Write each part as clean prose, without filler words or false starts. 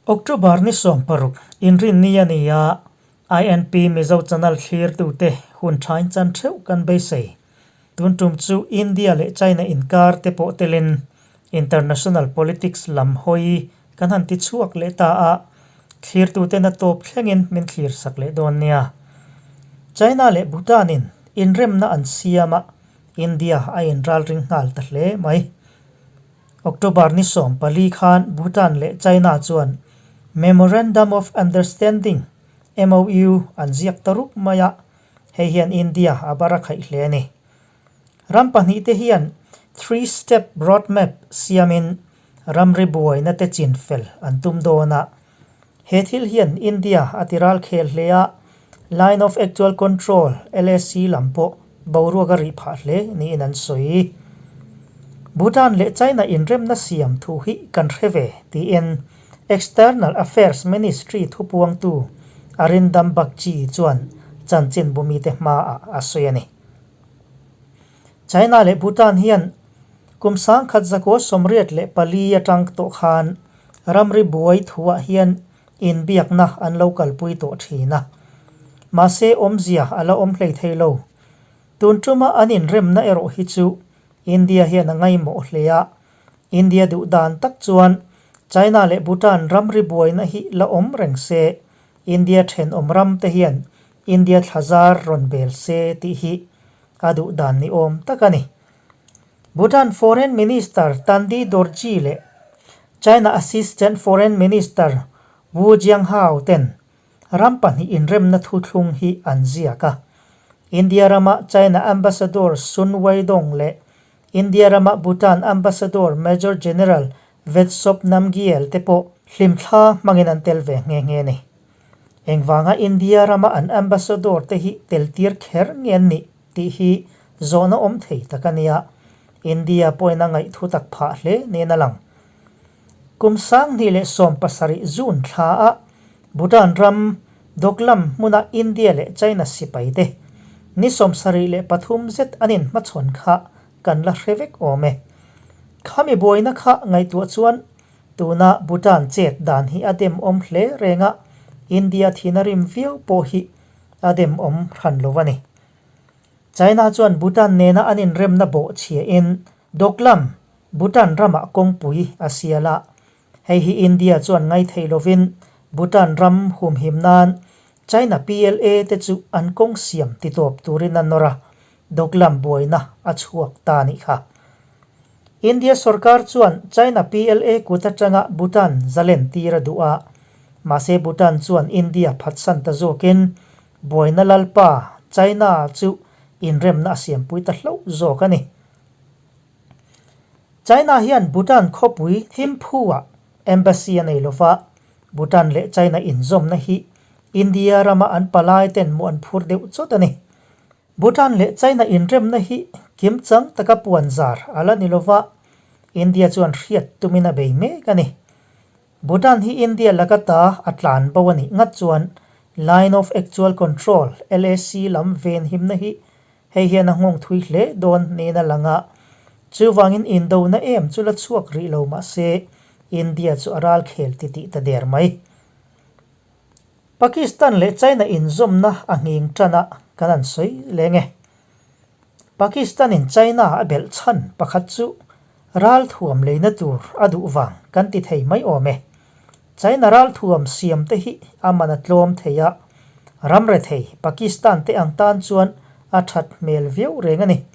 October ni 16 Inrinni a ni a, INP Mizo Channel thlirtute hun thain chan theuh kan beisei. Tun tum chu India leh China inkar te pawh telin international politics lam hawi kan han ti chhuak leh ta a, thlirtuten a tawp thlengin min thlir sak leh dawn nia. China leh Bhutan in inremna an siam a, India a inralring nghal ta hle mai. October ni 14 khan Bhutan leh China chuan Memorandum of Understanding, MOU, an ziak ta rup mai a, hei hian India a bar a khaih hle a ni. Ram pahnihte hian Three Step Roadmap siamin ramri buaina te chin fel an tum dawn a. He thil hian India a ti ral khel hle a, Line of Actual Control, LAC, lam pawh boruak a rih phah hle niin an sawi. Bhutan leh China inremna siam thu hi kan hre ve, tiin External Affairs Ministry thupuangtu Arindam Bagchi chuan chanchinbumite hmaah a sawi a ni. China leh Bhutan hian kum 1984 atang tawh khan ramri buai thuah hian inbiakna an lo kalpui tawh thin a. Mahse awmzia a la awm hlei thei lo. Tun tuma an inremna erawh hi chu India hian a ngaihmawh hle a. India duh dan tak chuan China leh Bhutan ramri buaina hi la awm reng se, India thenawm ram te hian India thlazar rawn bel se tih hi a duh dan ni awm tak a ni. Bhutan Foreign Minister Tandi Dorji leh China Assistant Foreign Minister Wu Jianghao ten ram pahnih inremna thuthlung hi an ziak a. India rama China Ambassador Sun Weidong leh India rama Bhutan Ambassador Major General Vetsop Namgyel te pawh hlimthla hmangin an tel ve nghe nghe a ni. Engvanga India rama an ambassador te hi tel tir kher nge an nih tih hi zawhna awm thei tak a nia. India pawhin a ngaihthu tak phah hle niin a lang. Kum 2017 June thla ah Bhutan ram Doklam hmuna India leh China sipai te ni 73 zet an inhmachhawn kha kan la hre vek awm e. Khami buaina kha ngaihtuah chuan Tuna Bhutan chet dan hi a dem awm hle reng a, India thina rim viau pawh hi a dem awm hran lo a ni. China chuan Bhutan nena an inremna bawh chhiahin Doklam, Bhutan ramah kawngpui a sial a. Hei hi India chuan ngai thei lovin Bhutan ram humhim nan China PLA te chu an kawng siam titawp turin a nawr a, Doklam buaina a chhuak ta nih kha. India sorkar chuan China PLA kut atanga Bhutan zalen tir a duh a, mahse Bhutan chuan India phatsan ta zawkin buaina lalpa China chu inremna a siampui ta hlauh zawk a ni. China hian Bhutan khawpui Thimphu-ah embassy a nei lova, Bhutan leh China inzawmna hi India rama an palai ten mu an phur deuh chawt a ni. Bhutan leh China inremna hi kimchang taka puan zar a la ni lova, India chuan hriat tumin a bei mek a ni. Bhutan hi India laka ta a tlan bo a nih ngat chuan Line of Actual Control, LAC, lam venhimna hi hei hian a nghawng thui hle dawn niin a lang a, chuvangin indona em chu la chhuak rih lo mah se India chu a ralkhel titih ta der mai. Pakistan leh China inzawmna a nghing tan a kan an sawi leng e. Pakistan in China a belh chhan pakhat chu ralthuam leina tur a duh vang kan ti thei mai awm e. China ralthuam siam te hi a man a tlawm thei a, ram rethei Pakistan te ang tan chuan a that hmel viau reng a ni.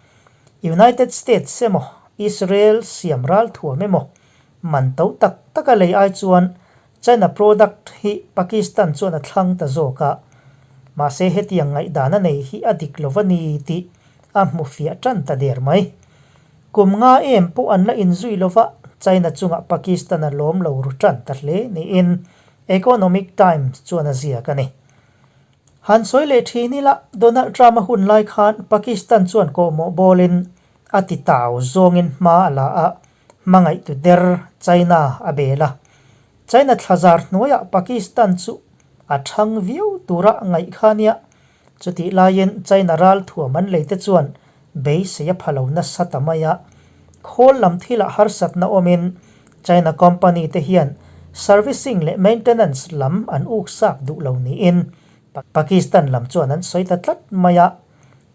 United States emaw Israel siam ralthuam emaw man to tak tak a lei ai chuan China product hi Pakistan chuan a thlang ta zawk a, mahse hetiang ngaihdan a nei hi a dik lo a ni tih a hmu fiah tan ta der mai. Kum nga em pawh an la inzui lo va, China chungah Pakistan a lawm lo ru tan ta hle niin Economic Times chuan a ziak a ni. Han sawi leh thin ila, Donald Trump a hun lai khan Pakistan chuan kawhmawh bawlin a ti tau zawngin hma a la a, Hmangaihtu der China a bel a. China thlazar hnuaiah Pakistan chu a thang viau tura ngaih kha nia. Chutih laiin China ral thuam an lei te chuan beisei a pha lo nasa ta mai a. Khawl lam thilah harsatna awmin China company te hian servicing leh maintenance lam an uksak duh lo niin Pakistan lam chuan an sawi ta tlat mai a.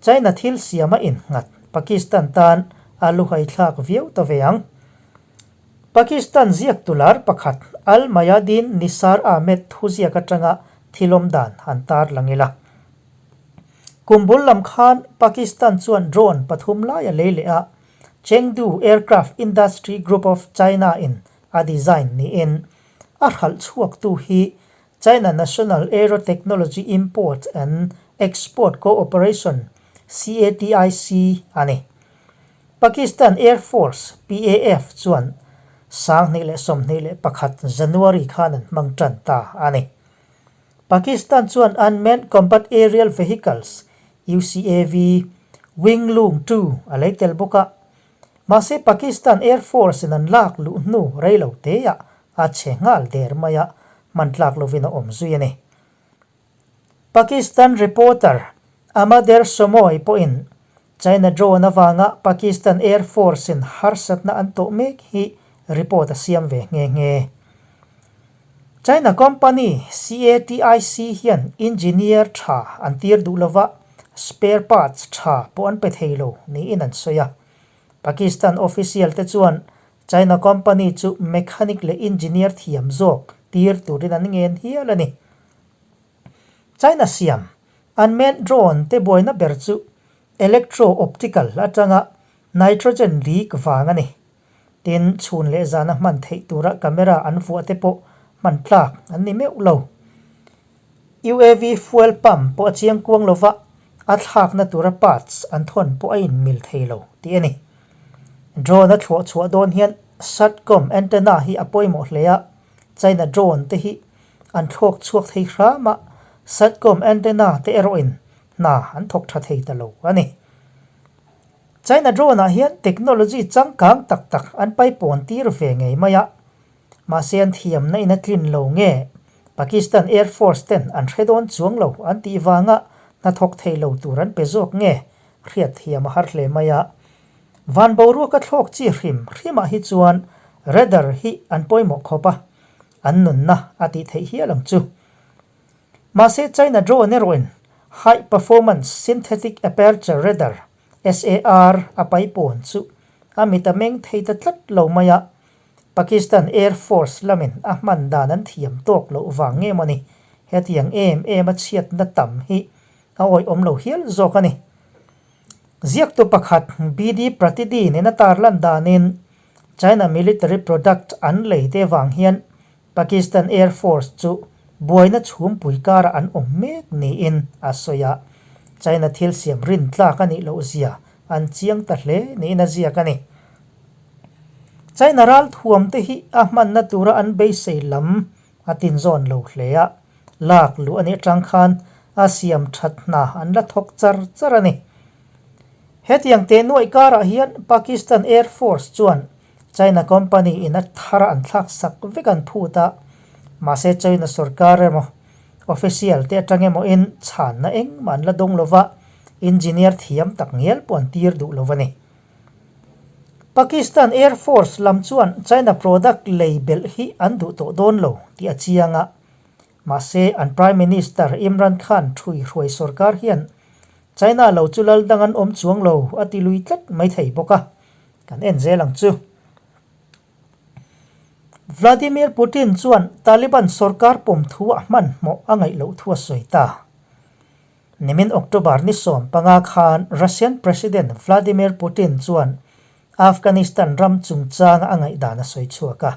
China thil siama innghat Pakistan tan a luhaithlak viau ta ve ang. Pakistan ziaktu lar pakhat Al Mayadeen Nisar Ahmed thuziak atanga thilawm dan han tar lang ila. Kum bul lam khan Pakistan chuan drone pathum lai a lei leh a, Chengdu Aircraft Industry Group of China in a design niin a hralh chhuaktu hi China National Aero Technology Import and Export Cooperation, CATIC, a ni. Pakistan Air Force, PAF, chuan 2021 January khan an hmang tan ta a ni. Pakistan chuan Unmanned Combat Aerial Vehicles, UCAV, Wing Loong 2 a lei tel bawk a. Mahse Pakistan Air Force in an lak luh hnu rei lo teah a chhe nghal der mai a, hman tlak lovin a awm zui a ni. Pakistan reporter Amader Somoy pawhin China drone avanga Pakistan Air Force in harsatna an tawh mek hi report a siam ve nghe nghe. China company CATIC hian engineer tha an tir duh lova, spare parts tha pawh an pe thei lo niin an sawi a. Pakistan official te chuan China company chu mechanic leh engineer thiam zawk tir turin an ngen hial a ni. China siam unmanned drone te buaina ber chu electro-optical atanga nitrogen leak vang a ni. Tin, chhun leh zana hman theih tura camera an vuah te pawh hman tlak an ni meuh lo. UAV fuel pump pawh a chiang kuang lo va, a thlakna tura parts an thawn pawh a inmil thei lo tih a ni. Drone a thluah chhuah dawn hian Satcom antenna hi a pawimawh hle a, China drone te hi an thlawk chhuak thei hram a, Satcom antenna te erawhin hna an thawk tha thei ta lo a ni. China drone ah hian technology changkang tak tak an paipawn tir ve ngei mai a, Mahse an thiamna in a tlin lo nge? Pakistan Air Force ten an hre dawn chuang lo an tih vanga hnathawk thei lo tur an pe zawk nge? Hriat thiam a har hle mai a. Van boruaka thlawk chi hrim hrimah hi chuan radar hi an pawimawh khawp a, an nunna a tih theih hial ang chu. Mahse China drone erawhin High Performance Synthetic Aperture Radar, SAR, a paipawn chu a mit a meng thei ta tlat lo mai a, Pakistan Air Force lamin a hman dan an thiam tawk loh vang nge mawni hetiang em em a chhiatna tam hi a awihawm lo hial zawk a ni. Ziaktu pakhat BD Pratidin in a tarlan danin China military product an lei te vang hian Pakistan Air Force chu buaina chhumpui karah an awm mek niin a sawi a, China thil siam rintlak a nih loh zia an chiang ta hle niin a ziak a ni. China ral thuam te hi a hmanna tura an beisei lam a tinzawn lo hle a, lak luh a nih atang khan a siam that hna an la thawk char char a ni. Hetiang teh nuaih karah hian Pakistan Air Force chuan China company in a thar an thlak sak vek an phut a, mahse China sorkar emaw official te atang emaw in chhanna engmah an la dawng lova, engineer thiam tak ngial pawh an tir duh lo a ni. Pakistan Air Force lam chuan China product lei belh hi an duh tawh dawn lo tih a chiang a. Mahse, an Prime Minister Imran Khan thui hruai sorkar hian China lo chu lal dang an awm chuang lo a ti lui tlat mai thei bawk a, kan en zel ang chu. Vladimir Putin chuan Taliban sorkar pawm thu a hmanhmawh a ngaih loh thu a sawi ta. Nimin October ni 15 khan Russian President Vladimir Putin chuan Afghanistan ram chungchanga a ngaihdan a sawi chhuak a.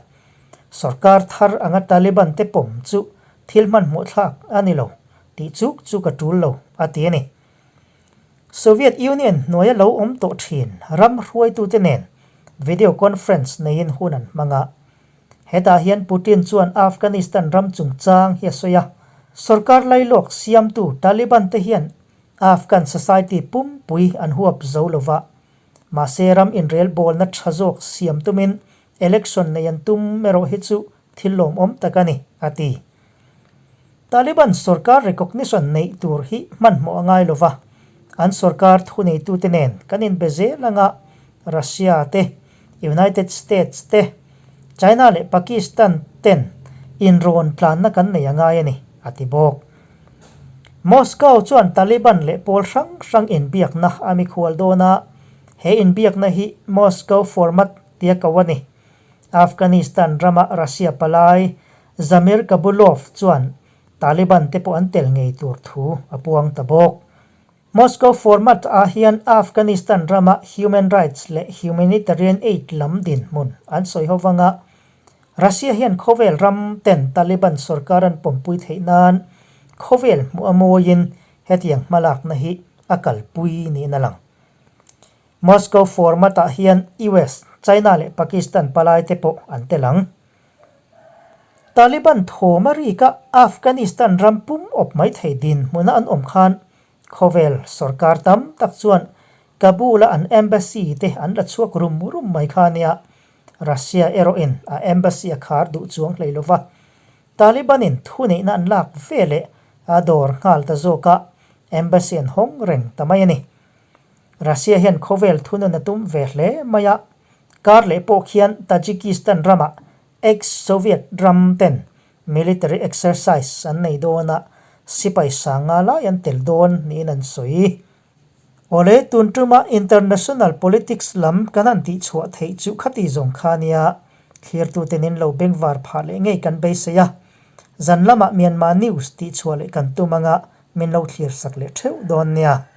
Sorkar thar anga Taliban te pawm chu thil hmanhmawh thlak a ni lo tih chuk chuk a tul lo, a ti a ni. Soviet Union hnuaia lo awm tawh thin ram hruaitute nen video conference neiin hun an hmang a. Hetah hian Putin chuan Afghanistan ram chungchang hi a sawi a, sorkar lailawk siamtu Taliban te hian Afghan society pumpui an huap zo lo va, mahse ram inrelbawlna tha zawk siam tumin election nei an tum erawh hi chu thil lawmawm tak a ni, a ti. Taliban sorkar recognition neih tur hi hmanhmawh a ngai lo va, an sorkar thuneitute nen kan inbe zel anga Russia te, United States te, China leh Pakistan ten. Inrawn tlanna kan nei a ngai a ni, a ti bawk. Moscow chuan Taliban leh pawl hrang hrang inbiakna a mikhual dawn a, he inbiakna hi Moscow Format tia ko a ni. Afghanistan rama Russia palai Zamir Kabulov chuan Taliban te pawh an tel ngei tur thu a puang ta bawk. Moscow Format ah hian Afghanistan rama human rights leh humanitarian aid lam dinhmun an sawi ho vanga Russia hian khawvel ram ten Taliban sorkar an pawmpui theih nan khawvel hmuh a mawiin hetiang hmalakna hi a kalpui niin a lang. Moscow format ah hian US, China leh Pakistan palai te pawh an tel ang. Taliban thawm a rik a Afghanistan ram pum awp mai thei dinhmuna an awm khan khawvel sorkar tam tak chuan Kabul-a an embassy te an la chhuak rum rum mai kha nia. Russia erawhin a embassy a khar duh chuang hlei lo va, Taliban-in thuneihna an lak ve leh a dawr nghal ta zawk a, embassy an hawng reng ta mai a ni. Russia hian khawvel thunun a tum ve hle mai a, kar leh pawh khian Tajikistan ramah ex-Soviet ram ten military exercise an nei dawn a, sipai sanga lai an tel dawn niin an sawi. Awle, tun tuma international politics lam kan han tihchhuah theih chu khati zawng kha nia, thlirtute nin lo bengvar phah leh ngei kan beisei a. Zan lamah Myanmar news tihchhuah leh kan tum anga min lo thlir sak leh theuh dawn nia.